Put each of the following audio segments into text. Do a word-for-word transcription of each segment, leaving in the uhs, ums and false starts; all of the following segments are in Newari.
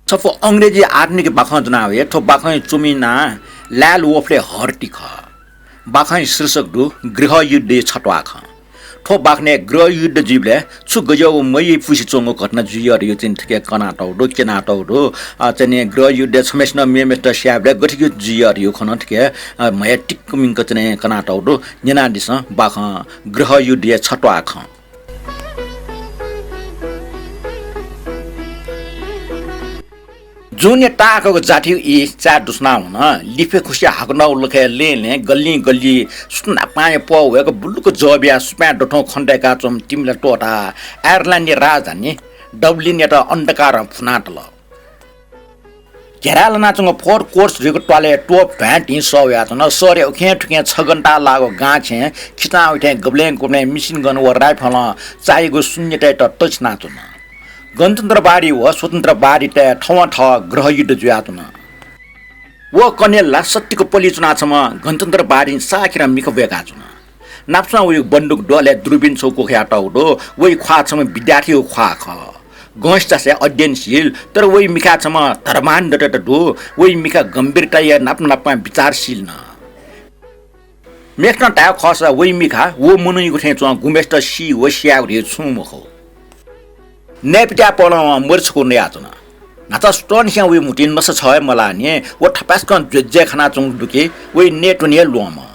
छपु अंग्रेजी आधुनिक बाखं ज्वना वये। थ्व बाखंया च्वमि नां लाय् लुवफलय् हर्टी खः। बाखंया शीर्षक दु गृहयुद्धया छत्वाः खँ। थ्व बाखनय् गृहयुद्ध जुइबलय् छु गज्याःगु मयाइपुसे च्वंगु घटना जुइयः धइगु चाहिँ थुके कनातःगु दु, क्यनातःगु दु। अ, चाहिँ गृहयुद्धय् छम्हय्सिनं मेम्हय्सित स्यायेबलय् गथे जुइयः धइगु खँ नं थुके, अ, म्हया टिक्क मिंक चाहिँ कनातःगु दु। न्यनादिसँ बाखं गृहयुद्धया छत्वाः खँ। जूनया ताःहाकःगु जाथिगु ई चाय् दुस्वना वन। लिफे खुसिया हाकुनौ लखय् लँय् लँय् गल्लिं गल्लिं सुथनापांया प्वः वय्क बुलुक जः बियाः सुपाँय् दथुं खँ दय्काच्वंम्ह तिमिला त्वःताः आयरल्यान्डया राजधानी डबलिनयात अन्धकारं फुनातल। घेरा लानाच्वंगु फोर्ट कोर्स धइगु त्वालय् त्वःप ध्वाँय् धिं सः वयाच्वन। शहरया उखें थुखें छगन्ताः लाःगु गां छेँ खिचां उइथें गबलें गुबलें मिसिन गन व राइफलं चाःहिगु शून्यतायात तछ्यानाच्वन। गणतन्त्रवादी व स्वतन्त्रवादीतय् थवंथवं गृहयुद्ध जुयाच्वन। व कनेल ला सत्तिक पलि च्वनाछम्ह गणतन्त्रवादीं चाःखिरं मिखा ब्वय्काच्वन। नापसं वइगु बन्दुक दु, अले दुर्बिन छगू क्वखयातःगु दु। वइ ख्वाः छम्ह विद्यार्थीगु ख्वाः खः। गँसि चासाय् अध्ययनशील, तर वइ मिखाय् छम्ह धर्मान्धता दु। वइ मिखा गम्भीरताया नाप नापं विचारशील नं। मेखतं धायेगु खःसा वइ मिखा व मनूयागु थें च्वं, गुम्हेसित सी व स्यायेगु धइगु छुं मखु। नयेपित्याः पहलं वं मरि छकू नयाच्वन। न्हाचः सुथंनिसें वइ म्हुतुइ नसा छगः हे मलाःनि। व थपाय्सकं ज्वजय् खानाच्वंगु दु कि वइ नये त्वने हे ल्वःमन।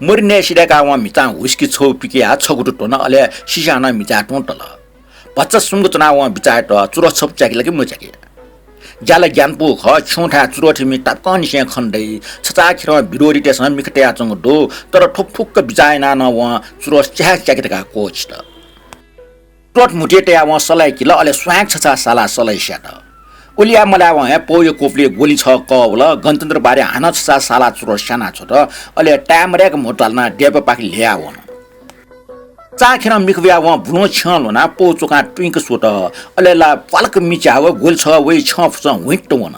मरि नये सिधय्काः वं म्हिचां व्हिस्की छगू पिकयाः छगू दु त्वन, अले सिसां नं म्हिचाय् तुं तल। भचा सुम्क च्वनाः वं बिचाः यात, चुरोट छपु च्याके ला कि मच्याके? ज्या ला ग्यानापु खः, छ्यंथाय् चुरोट थीमि तापाकंनिसें खने दइ। छचाःखिरं विरोधीतय्सं मिखा तयाच्वंगु दु, तर थ्व फुक्क बिचाः यानाः नं वं चुरोट च्याहे च्याके धकाः क्वःछित। चुरोट म्हुतुइ तयाः वं सलाइ किल, अले स्वांय्क छछाः सालाः सलाइ स्यात। उलि याये मलाय्वं हे पौया कोपुलिइ ग्वलिं छगः कःवल। गणतन्त्रवादीं हानं छछाः सालाः चुरोट स्यानाछ्वत, अले ताय्मदय्क म्हो त्वालनाः देय्पापाखे ल्ह्ययाः वन। चाःखिरं मिखा बुयाः वं भुलुं छ्यं ल्ह्वनाः पौ च्वकां तुइक स्वत। अले ला प्वालक मि च्याःगु ग्वलि छगः वइ छ्यं फुसं हुइत्त वन।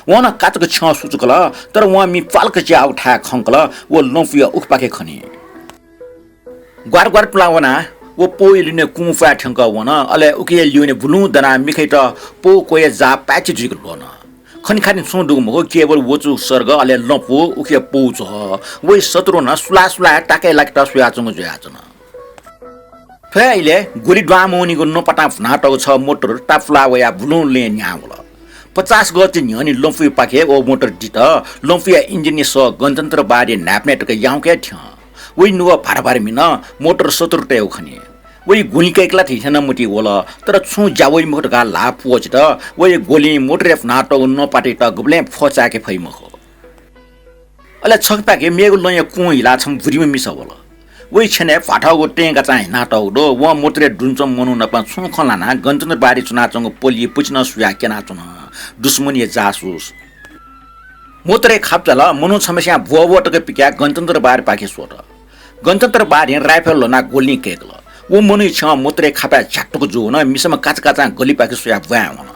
वं नं काचाक्क छ्यं सुचुकल, तर वं मि प्वालक च्याःगु थाय् खंकल, व लँपुया उखेपाखे खनी। ग्वार ग्वार तुला वनाः व पौया लिउने कुं फ्वाये थ्यंकः वन। अले उकिया ल्यूने भुलुं दनाः मिखायात पौ क्वय् जाः पाय्छि जुइक ल्ह्वन। खनिखानि छुं दुगु मखु, केवल वचु सर्ग, अले लँपु, उकिया पौ च्वः। वइ शत्रुं नं सुलाः सुलाः हे ताके लाकेत स्वयाच्वंगु जुयाच्वन। थ्व हे इलय् ग्वलि दुहां मवनीगु नपातां भुनातःगु छगः मोटर तापुलाः वयाः भुलुं लँय् न्ह्याः वल। पचास गज ति न्ह्यःने लँपुयापाखे व मोटर दित। लँपुया इन्जिनया सः गणतन्त्रवादी न्हाय्पनय् तक याउँक हे थ्यं। वइ नुगः भार भार मिन, मोटर शत्रुतय्गु खनी। वइ ग्वलिं कय्क ला थीथें नं मतिइ वल, तर छुं ज्या वइ मखु धकाः ल्हाः पुवःछित। वइ ग्वलिं मोटरय् भुनातःगु नपातायात गुबलें फचाय्के फइ मखु। अले छखेपाखे मेगु लँया कुं हिलाः छम्ह बुरिम्ह मिसा वल। वइ छेनय् भ्वाथःगु तेंगाचां हिनातःगु दु। वं मोटरय् दुने च्वंम्ह मनू नाप छुं खँ ल्हानाः गणतन्त्रवादी च्वनाच्वंगु पलिइ पुचि नं सुयाः क्यनाच्वन। दुश्मनया जासुस। मोटरय् खापु झाल। मनू छम्हस्यां ब्वःब्वः तक पिकाः गणतन्त्रवादीपाखे स्वत। गणतन्त्रवादीं राइफल ल्ह्वनाः ग्वलिं कय्कल। व मनूया छ्यं मोटरय् खापय् झ्यात्तुक जूवन। मिसाम्ह काचाकाचां ग्वलिपाखे स्वयाः ब्वाँय् वन।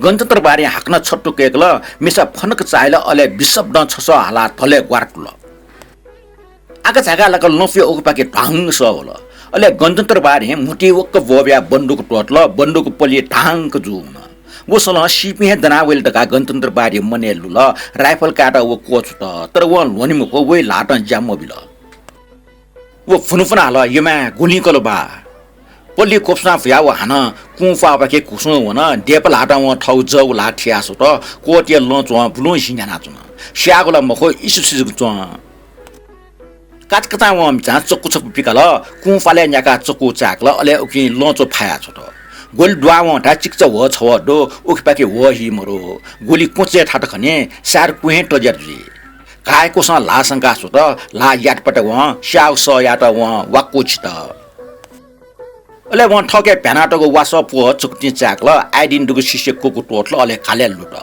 गणतन्त्रवादीं हाकनं छत्तु कय्कल। मिसा फनक चाःहिल, अले बिशब्दं छसः हालाः धलय् ग्वार तुल। आकाझाकाः लाक लँपुया उखेपाखे ध्वांग सः वल। अले गणतन्त्रवादीं म्हुतुइ वक्क ब्वःबियाः बन्दुक त्वःतल। बन्दुक पलिइ धांक जूवन। व सलं सीपिं हे दनावइल धकाः गणतन्त्रवादीया मनय् लुल। राइफल कायेत व क्वःछुत, तर वं ल्ह्वने मफु, वइ ल्हातं ज्या मबिल। व फुनफुन हाल, यमाय् ग्वलिं कल बा। पल्लिइ क्वपुसां भुयाः व हानं कुं फ्वाःपाखे घुसुं वन। देय्पा ल्हातं वं थःगु जःगु ल्हाः थियाः स्वत। क्वःतया लँ च्वं भुलुं हि न्ह्यानाच्वन। स्याःगु ला मखु, इसुसिजुक च्वं। काचाकाचां वं म्हिचां चक्कु छपु पिकाल। कुं प्वालय् न्याकाः चक्कु चाय्कल, अले उकिं लँचु फायाः छ्वत। ग्वलि दुहां वंथाय् चिकिचा ह्वः छवः दु, उखेपाखे ह्वः हि मदु। ग्वलि क्वँचय् थात खनी, सायद कुहें तज्यात जुइ। घाःया क्वसं ल्हाः संकाः स्वत। ल्हाः यात पट्टि वं स्याःगु सः यायेत वं वाक्कु छित। अले वं थःके भ्यानातःगु वासः प्वः चकुतिं चाय्कल, आइडिन दुगु सिसय् क्वकू त्वःतल, अले घालय् लुत।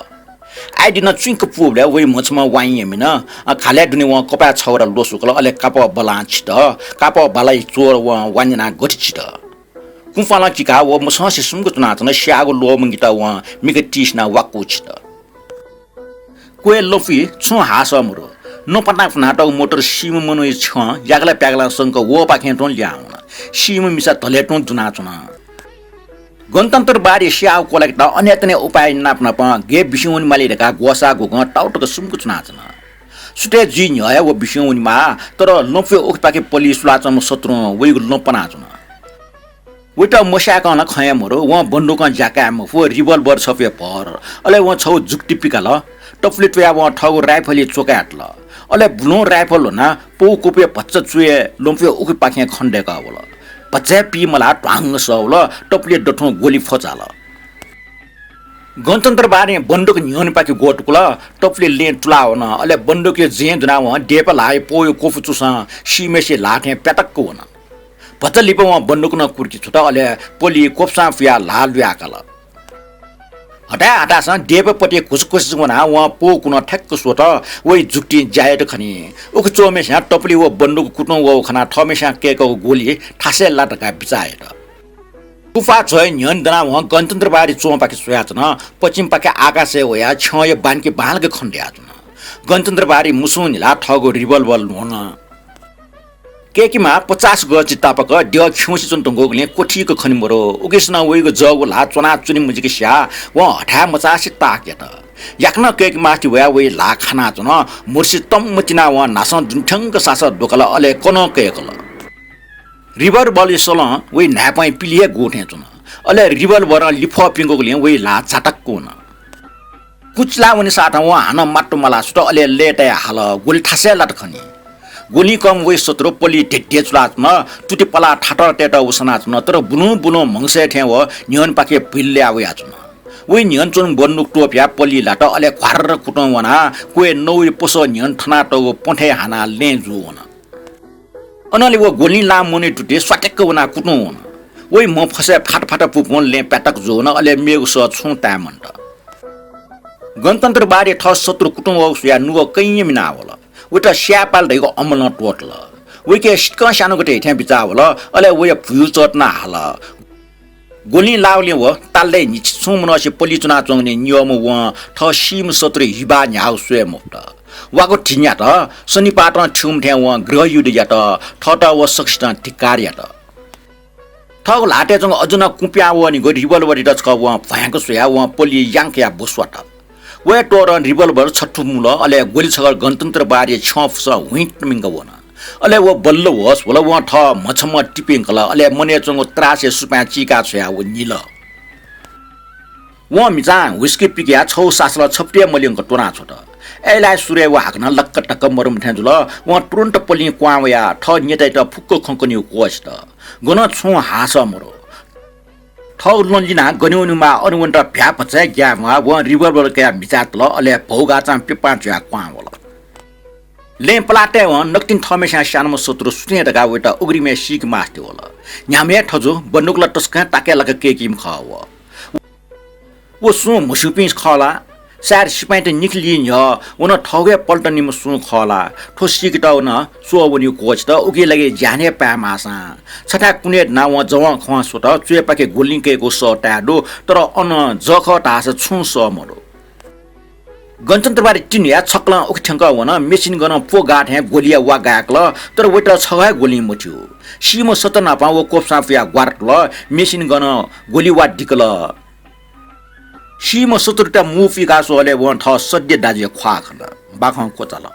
आइडिनं चुइँक पूबलय् वइ म्हछम्ह वाइँया मिन, अ, घालय् दुने वं कपाय् छवटा ल्वसुकल, अले कापः बलां छित। कापः बलाइ च्वः वं वान्यनाः गथे छित। कुंप्वालं किकाः व मसंसे सुम्क च्वनाच्वन, स्याःगु ल्वःमंकेत वं मिखा तिसिनाः वाक्कु छित। क्वय् लँपुइ छुं हाःसः मदु। नपातां फुनातःगु मोटर सीम्ह मनूया छ्यं याकला प्याकलां संक वःपाखें तुं ल्याहां वन। सीम्ह मिसा धलय् तुं दुनाच्वन। गणतन्त्रवादी स्याः क्वलाकेत अनेतने उपाय नाप नापं गय् बिस्युं वनेमाली धकाः ग्वसाः ग्वगं ताउतक सुम्क च्वनाच्वन। सुथय् जुइ न्ह्यः हे व बिस्युं वनेमाः, तर लँपुया उखेपाखे पलि सुलाच्वंम्ह शत्रुं वइगु लँ पनाच्वन। वइत मस्याकं नं खँ हे मदु। वं बन्दुकं ज्या काये मफु, रिभल्भर छपु हे भर। अले वं छगू जुक्ति पिकाल। टपुली त्वयाः वं थःगु राइफलय् च्वकाय् तल। अले बुलुं राइफल ल्ह्वनाः पौ क्वपुया भचा चुय् लँपुया उखेपाखें खनेदय्कः वल। भचा हे पीमलाः ध्वांग सः वल। टपुली दथुं ग्वलि फ्वचाल। गणतन्त्रवादीं बन्दुक न्ह्यःनेपाखे ग्वतुकल। टपुली लँय् तुलाः वन। अले बन्दुकया जँय् दुनाः वं देय्पा ल्हाःया पौया क्वपु चुसं सीम्हेसिया ल्हाः थें प्यातक्क वन। भचा लिपा वं बन्दुक नं कुर्की छ्वत, अले पलिइ क्वपुसां पुयाः ल्हाः लुयाकाल। हथाय् हथासं देय्पा पतिइ घुसुघुसु वनाः वं पौ कुनं ठ्याक्क स्वत। वइ जुक्तिं ज्या यात खनी। उखे च्वंम्हेस्यां टपुली व बन्दुक कुतुं वःगु खनाः थःम्हेस्यां कय्कःगु ग्वलि थासय् लात धकाः बिचाः यात। कुफाः झ्वय् न्ह्यःने दनाः वं गणतन्त्रवादी च्वंपाखे स्वयाच्वन। पच्चिमपाखे आकाशय् वयाः छ्यंया बान्के बांलाक खनेदयाच्वन। गणतन्त्रवादी मुसुं न्हिलाः थःगु रिभल्भर ल्ह्वन। कय्केमाः पचास गज ति तापाक द्यः खिउँसे च्वनाच्वंगुलिं क्वथीक खने मदु। उकिसनं वइगु जःगु ल्हाः च्वनाच्वनी मजिक स्याः वं हथाय् मचासे ताक यात। याकनं कय्केमाःति वयाः वइ ल्हाः खानाच्वन। मुर्सि तम्म तिनाः वं न्हासं दुने थ्यंक सासः द्वकल, अले कनं कय्कल। रिभल्भरया सलं वइ न्हाय्पंया पिलि हे गू थें च्वन। अले रिभल्भरं लिफः प्यंकूगुलिं वइ ल्हाः झातक्क वन। कुचिला वने साथं वं हानं मात्तु मलाः स्वत, अले लय्तायाः हाल, ग्वलि थासय् लात खनी। ग्वलिं कम वइ शत्रु पलिइ धेधे चुलाच्वन। तुति पलाः थातं तयेत वसनाच्वन, तर बुलुं बुलुं म्हगसय् थें व न्ह्यःनेपाखे भिल ल्ययाः वयाच्वन। वइ न्ह्यःने च्वंगु बन्दुक त्वपुयाः पलिइ लात, अले घ्वार्र कुतुं वनाः क्वय् नौया पसः न्ह्यःने थनातःगु प्वथय् हानाः लँय् जू वन। अनंलि व ग्वलिं लाःम्ह मनूया तुति स्वात्याक्क वनाः कुतुं वन। वइ म्ह फसय् फात फात पुपुं लँय् प्यातक जू वन, अले मेगु सः छुं ताये मन्त। गणतन्त्रवादीया थः शत्रु कुतुं वःगु स्वयाः नुगः कैंया मिनाः वल। वइत स्यायेपाल धइगु अमलं त्वःतल। वइके सितिकं स्यानागु थें बिचाः वल, अले वया भुयु चःतुनाः हाल। ग्वलिं लाःगुलिं व तालय् न्हिच्छि छुं मनसे पलिइ च्वनाच्वंगुलिं न्यःम्ह वं थः सीम्ह शत्रु हिबा न्ह्याःगु स्वये मफुत। वागु धिं यात। सनिपातं थ्यूम्ह थें वं गृहयुद्ध यात। थःत व सकसितं धिक्कार यात। थःगु ल्हातय् च्वंगु अझ नं कुँप्यां वःनिगु रिभल्भरयात छकः वं भ्वाँय्क स्वयाः वं पलिइ यां कयाः ब्वस्वात। वया तोरं रिभल्भर छथु मुल, अले ग्वलि छगः गणतन्त्रवादीया छ्यं फुसं हुइँत मिंक वन। अले व बल्ल होस वल। वं थः म्हछम्ह तिपिंकल, अले मनय् च्वंगु त्रासया सुपाँय् चीका छ्वयाः व निल। वं म्हिचां whisky पिकयाः छगू सासलं छपुति हे मल्यंक त्वनाछ्वत। अय्लाः सुरय् व हाकनं लक्क धक्क मदुम्ह थें जुल। वं तुरुन्त पलिं क्वहां वयाः थः न्यतायात फुक्क खँ कनेगु क्वःछित। गनं छुं हाःसः मदु। थःगु लँ लिनाः गने वनेमाः अन वनेत भ्याः भचा हे ग्याये म्वाः। वं रिभल्भर कयाः म्हिचाय् तल, अले भौगाचां प्यपां च्वयाः क्वहां वल। लँय् पलाः तयेवं नकतिनि थःम्हेस्यां स्यानाम्ह शत्रु सु थें धकाः वइत उघ्रिमय् सीके मास्ति वल। न्ह्याम्ह हे थजु, बन्दुक ला तसकं ताके लाक कय्कीम्ह खः व। व सुं म्हस्यूपिं खः ला? सायद सिपाइँत निखे ली न्ह्यः व नं थःगु हे पल्टननिम्ह सुं खः ला? थ्व सीकेत व नं च्वः वनेगु क्वःछित। उकिया लागि ज्यान हे पाये माःसां छथाय् कुनय् दनाः वं जवं खवं स्वत। च्वय्पाखे ग्वलिं कय्कूगु सः ताये दु, तर अन जःखः धाःसा छुं सः मदु। गणतन्त्रवादी तिनि हुयाः छकलं उखे थ्यंकः वन। मेसिन गनं प्वः गाः थें ग्वलिया वा गाय्कल, तर वइत छगः हे ग्वलिं मथ्यू। सीम्ह शत्रु नाप व क्वपुसां पुयाः ग्वारातुल। मेसिन गनं ग्वलि वा दिकल। सीम्ह शत्रुत मू पुइका स्वःबलय् वं थः सद्य दाजुया ख्वाः खन। बाखं क्वचाल।